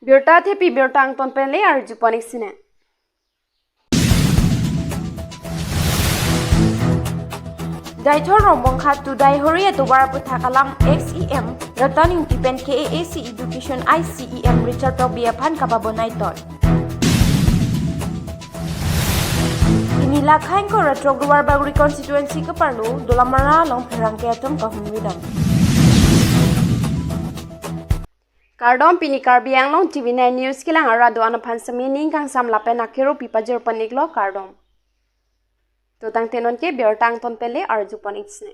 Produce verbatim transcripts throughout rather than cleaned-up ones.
Birta thepi birta angton pen le arjupon ik sine. Deithor Rongbongkha to Deihori atovar aputhak alam ex E M Ratan Engti pen K A A C Education I C E M Richard Tokbi aphan kapabonai toi. Pini Lakhaingko Ratrok Duarbagori constituency keparlo Dolamara along pherangke atum kahumri dam. Kardom, pini Karbi Anglong T V nine News kelang arat do-an aphan semi ning kangsam lapen akero pipajir pon iklo, kardom. To tangte nonke birta angton pen le arjupon ik sine.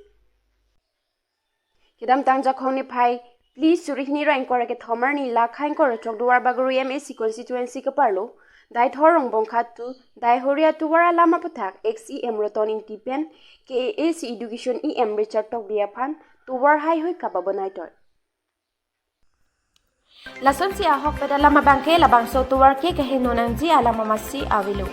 Kedamtang Jakhong niphai phli suri hini ra ingkoi ra kethom arni Lakhaingko Ratrok Duarbagori M A C constituency keparlo Deithor Rongbongkha to Deihori atovar alam aputhak ex E M Ratan Engti pen K A A C Education E M Richard Tokbi aphan tovar haihui kapabonai toi. Lasonsi ahokpet alam abangke labangso tovar ke keheno nangji alam amatsi avelo.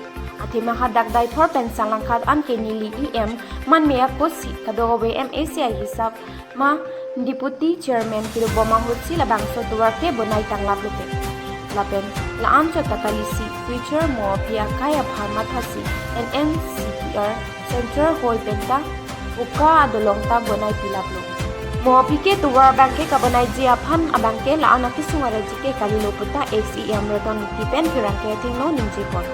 Athema hadak Deithor pen Sanglangkhat an ke neli E M manme akosi kadokave M A C ahisap ma Deputy Chairman kedobom ahutsi labangso tovar ke bonai tanglaplote. Lapen la-an chot ta kalisi future mo aphi akai aphan mathasi N N C P R Central Hall pen ta uka adolong ta bonai pilaplo. Mo aphi ke tovar abangke kabonaiji aphan abangke la-an akesung arji ke kalilo puta ex E M Ratan Engti pen pherangke athengno ningjepon.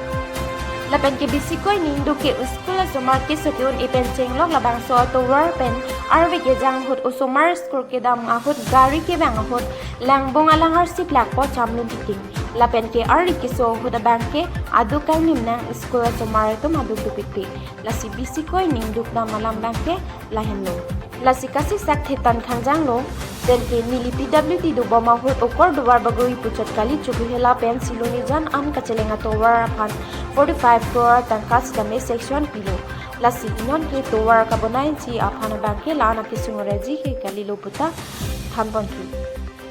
Lapen ke bisiko iningduk ke school asomar keso ke-un-e pen chenglok labangso atovar pen arve kejang ahut, osomar school kedam ahut, gari kevang ahut, langbong alang arsi plakpo chamlun titing. Lapen ke ari keso ahut abangke aduk kangnim nang school asomar atum aduk dukpikpik. Lasi bisiko iningduk dam alam abangke lahenlo. Lasi kasiksak thetan khangjanglo, pen ke neli P W D dobom ahut Okor Duarbagori puchot kali Chokihola pen Silonijan an kacheleng atovar aphan forty-five crore tangka sitame sanction pilo. Lasi non ke tovar kabonaiji aphan abangke la-an akesung arji ke kalilo puta thanponthu.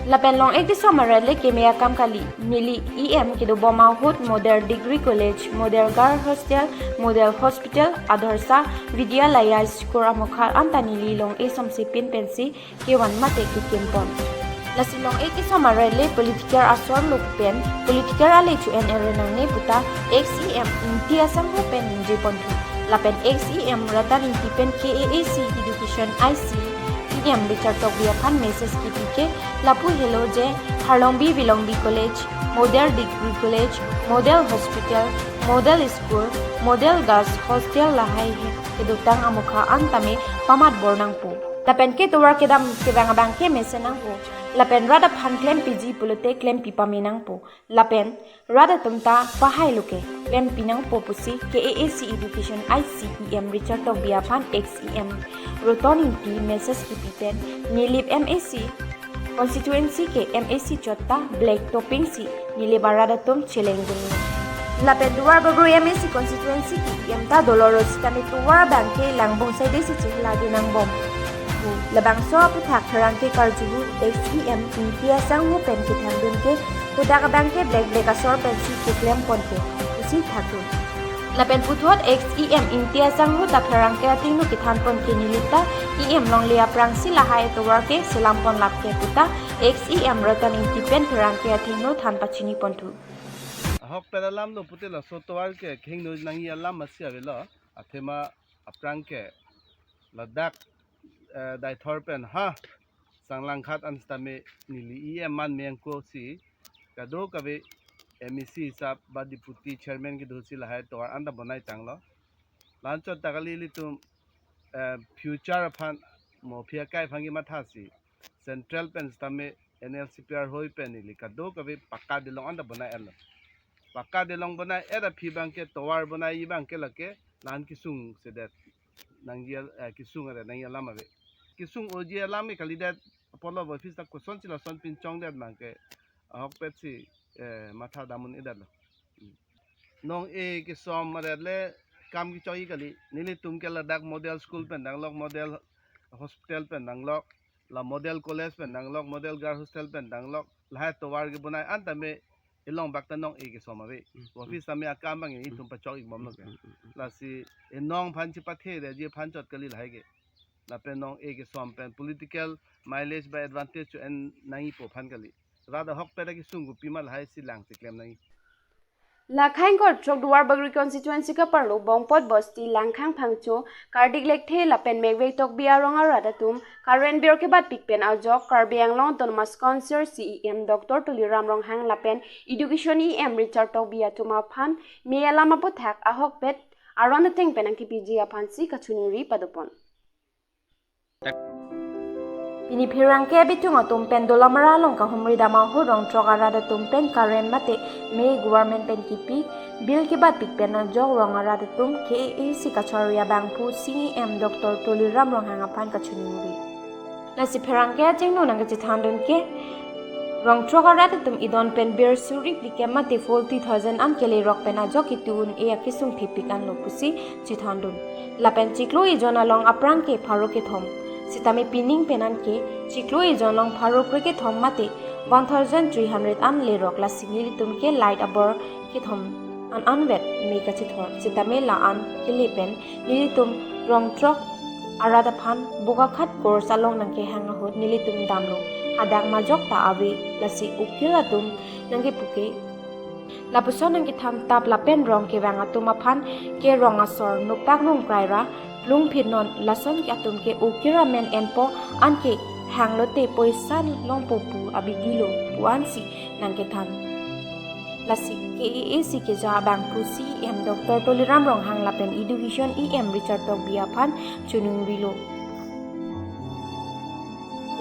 Lapen long-ek keso amarle keme akam kali, neli E M kedobom ahut Model Degree College, Model Girl Hostel, Model Hospital, Adarsha Vidyalaya School amokha anta neli long-ek somsepin pensi kevan mate kekempon. Lasi long-ek keso amarle political asor luk pen political ale chu en ere nangne puta ex E M Engti asangho pen ningjeponthu. Lapen ex E M Ratan Engti pen K A A C Education I C E M Richard Tokbi aphan message kipi ke lapu helo je Harlongbi Vilongbi College, Model Degree College, Model Hospital, Model School, Model Girls Hostel lahai he kedotang amokha an tame pamat bor nangpo. Lapen ke tovar kedam kevang abangke mesen nangpo. Lapen rat aphan klempiji pulote klempi pame nangpo. Lapen rat atum ta pahai loke klempi nangpo pusi K A A C Education I C E M Richard Tokbi aphan ex E M Ratan Engti message kipi pen Nilip M A C constituency ke M A C chot ta black topping si Nilip arat atum cheleng dun. Lapen Duarbagori M A C constituency ke E M ta dolor sitame tovar abangke langbong side si chehla dun nangbom. Labangso aputhak pherangke karjuhu ex E M Engti asangho pen kethang dun ke kodak abangke black black asor pensi keklem ponke pusi thakdun. Lapen puthot ex E M Engti asangho ta pherangke athengno kethanpon ke Nilip ta E M longle aphrangsi lahai tovar ke selam pon lap ke puta ex E M Ratan Engti pen pherangke athengno than pachini ponthu. Ahokpet alamlo pute laso tovar ke khengno nangji alam masi avelo. Athema aphrang ke ladak, eh, Deithor pen ha Sanglangkhat an sitame neli E M manme angko si kadokave M A C sab ba deputy chairman kedo si lahai tovar anta bonai tanglo. La-an chot ta kali ilitum, eh, future aphan mo aphi akai aphan kemathasi central pen sitame N L C P R hoi pen ili kadokave pakka dolong anta bonai etlo. Pakka dolong bonai et aphi abangke tovar bonaiji abangke lake la-an kesung sedet nangji, eh, kesung are nangji alam ave. Kesung oji alam ke kalidet apotlo office ta kosonsi lason pinchongdet abangke ahokpet si, eh, matha dam un-edetlo. Nong-e keso amarle kam kechokji kali. Nelitum ke ladak model school pen danglok, model hospital pen danglok, la model college pen danglok, model girl hostel pen danglok, lahai tovar kebonai an tame ilong bak ta nong-e keso ave. Hmm. Office tame akam abang itum pachok-ik bomlo ke. Hmm, hmm, hmm, hmm. Lasi inong aphan chepathe detji aphan chot kali lahai ke. Lapen nong-e keso pen political mileage ba advantage cho-en nangjipo aphan kali. Rat ahokpet akesung kopi ma lahai si lang si klem nangji. Lakha ingkoi throk Duarbagori constituency kaparlo Bongpot Bosti, Langkhang Phangcho, Kardik Lekthe lapen Mekvek Tokbi arong arat atum current bill kebatpik pen ajok Karbi Anglong Autonomous Council C E M Doctor Tuliram Ronghang lapen Education E M Richard Tokbi atum aphan mei alam aputhak ahokpet aron ateng pen nangkepiji aphansi kachiningri padopon. Pini pherangke abitung atum pen Dolamara along kahumri dam ahut rong throk arat atum pen current mate mei government pen kipi, bill kebatpik pen ajok rong arat atum K A A C kachari abangphu C E M Doctor Tuliram Ronghang aphan kachiningri. Lasi pherangke achingno nangkachethandun ke, rong throk arat atum idon pen birr suri phlikep mate forty thousand an kelerok pen ajok ketu un-e akesung thepik anlo pusi chethandun. Lapen chiklo ejon along aphrang ke pharo kethom. Sitame pining pen anke chiklo ejon along pharo krekethom mate one thousand three hundred an lerok, lasi nelitum ke light abor kethom an anvet mei kachethor. Sitame la-an kele pen nelitum rong throk arat aphan Bokakhat course along nangkehang ahut nelitum damlo. Hadak majok ta ave, lasi ukil atum nangkepu ke lapuson nangkethan tap lapen rong kevang atum aphan ke rong asor nopak rongkrai ra plungphit non, lason ke atum ke ukir amen enpo, anke hanglote poisa longpo pu abidilo pu ansi nangkethan. Lasi K A A C keja abangphu C E M Doctor Tuliram Ronghang lapen Education E M Richard Tokbi aphan chiningrilo.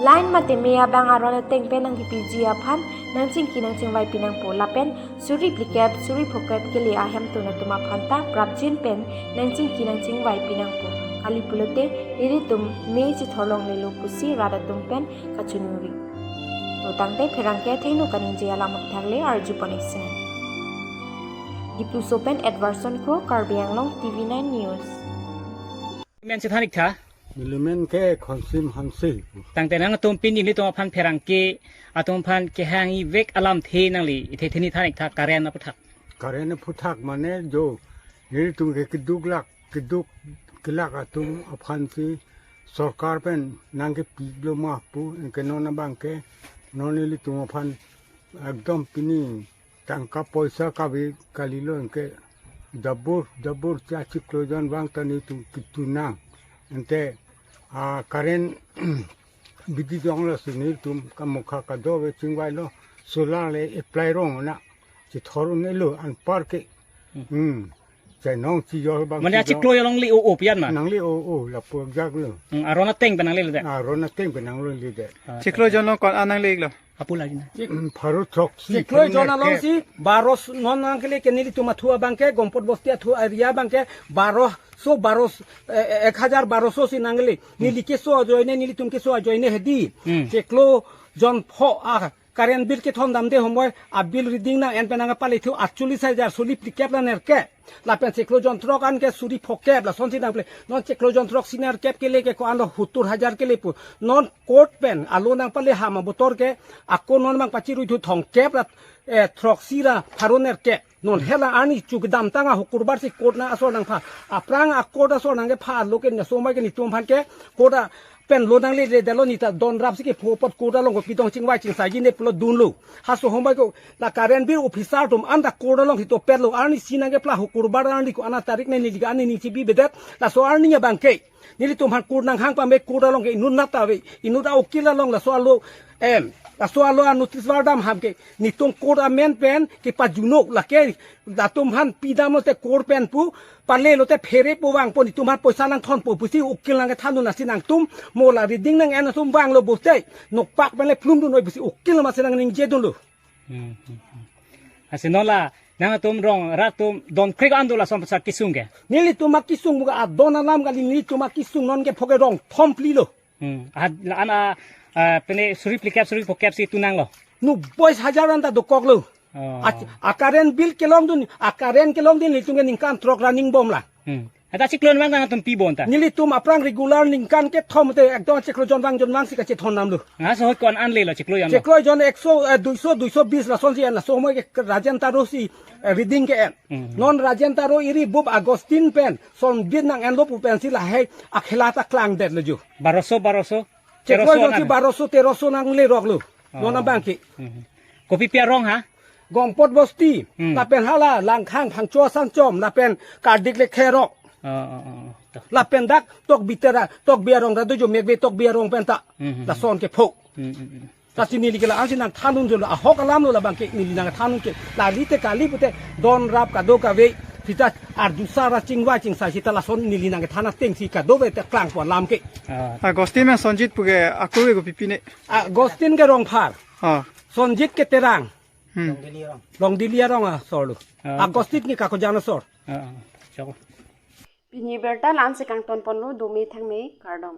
Line mate mei abang aron ateng pen nangkepiji aphan nangchingki nangchingvai pinangpo lapen suri phlikep suri phokep kele ahemtun atum aphan ta prapjin pen nangchingki nangchingvai pinangpo. Kali pulote nelitum mei chethor longlelo pusi rat atum pen kachiningri. To tangte pherangke athengno kaningje alam aphuthak le arjupon ik sene. Dipluso pen Edwardson Kro, Karbi Anglong T V nine News. Amen chethan ik tha. Neli amen ke Khonsim Hanse. Tangte nangtum pini nelitum aphan pherangke atum aphan kehang ivek alamthe nangli ithe thini than ik tha current aphuthak. Current aphuthak mane jo nelitum ke keduk lak, keduk kelak atum aphansi sorkar pen nangkepiklo ma pu, anke non abangke non nelitum aphan ekdom pini tangka poisa kave kalilo, anke jabur jabur cha chiklo jon vang ta nelitum ketu nang. Ante a current bidi jonglo si nelitum kamukha kadove chingvailo, solar le apply rong na chethor un-elo anparke. Hmm. Chainong chijor bang mane chijor. Chiklo jon along le o-o pian ma? Nangli o-o lapu jaklo. Hmm, aron ateng pen nanglelo de. Aron ateng pen nanglelo de. Ah, chiklo jon along ko-an nangle iklo? Apu lagi na. Hmm, pharo throksi. Chiklo jon along si baro s-, non nangkele ke nelitum athu abangke, Gompot Bosti athu area abangke, baro so, baro s-, eh, eh, ek hajar baro so si nangle. Neli keso ajoine, nelitum keso ajoine hedi. Hmm. Chiklo jon pho a current bill kethondamde homoi a bill reading nang-en pen nangpale thu atcholish hajar suri phlikep la nerkep. Lapen chiklo jon throk anke suri phokep lasonsi nangple. Non chiklo jon throksi nerkep kele ke ko-an lo, huttur hajar kele pu. Non court pen alo nangpale ham abotor ke ako non mang pachirui thu thomkep ra, eh, throksi ra pharo nerkep. Non hela arni chu kedamtang a hukurbar si court nang asor nangpha. Aphrang a court asor nangkepha alo ke neso mai ke nelitum aphan ke court a pen lo nanglededetlo, neta don rap si kepho apot court along kopidong chingvai chingsaiji ne pulo dunlo. Haso hombai ko la current bill officer atum anta court along hitopetlo, arnisi nangkepla hukurbar arni ko-an a tarik ne neli ke arni ning chibibedet, laso arni abangke nelitum aphan court nanghang pame, court along ke inut nat ave, inut a ukil along laso alo, em, laso alo a notice vardam ham ke nelitum court amen pen kepajuno, lake latum aphan pidamlote court pen pu, palelote pherepo vangpo, nelitum aphan poisa nangthonpo pusi ukil nangkethandun, lasi nangtum mo la reading nang-en atum vanglo bote nokpak pen le phlumdun noi pusi ukil masi nangningjedunlo. Hmm, hmm, hmm. Lasi non la nangtum rong rat atum don krek an do lason pasar kesung ke? Nelitum akesung buka adon alam kali, nelitum akesung non ke phoke rong thom phli lo. Hmm. Ah, la-an a, ah, pene suri phlikep suri phokep si tu nanglo. Nu bois hajar anta dokoklo. Oh. A, a current bill kelongdun, a current kelongdun nelitum ke ningkan throk ra ningbom la. Hmm. Anta chiklo jon vang nangtum pibom ta? Nelitum aphrang regular ningkan kethom te ekdom chiklo jon vang jon vang si kachethondamlo. Laso ahut ko-an an lelo chiklo jon lo? Chiklo jon ekso, eh, duiso, duiso bis lasonsi an, laso homoi ke Rajen Taro si, eh, reading ke-en. Hmm. Non Rajen Taro iri bup Augustine pen sonbit nang-enlo pu pensi lahei akhela ta klangdetlo jo. Baroso, baroso, chiklo teroso jon si nang. Baroso, teroso nangleroklo. Oh. Non abangke. Hmm. Kopi pi arong ha? Gongpot Bosti, Hmm. lapen hala Langkhang Phangcho Sanchom, lapen Kardik Lekherok, Oh, oh, oh, oh. To. lapen dak Tokbi Terang, Tokbi arong ra do jo mekbe Tokbi arong penta. Hmm, hmm, Lason ke pho. Hmm, hmm, hmm. Lasi neli ke la-an si nangthan unjolo, ahok alam lo labang ke neli nangthan un ke. Lali te kali pute don rap kado kave. Sita arjusa ra chingvai chingsai sita lason neli nangthan ateng si kadokave te klangpo alam ke. Ah. Agustin nang Sonjit pu ke akur ke kopi pi ne? Agustin ke Rongphar. Ah. Sonjit ke Terang. Hmm. Longdili arong asor lo. Ah. Agustin ke Kakojan asor. Ah, ah. Chok. Pini abirta la-an si kangton ponlo, dome thangme, kardom.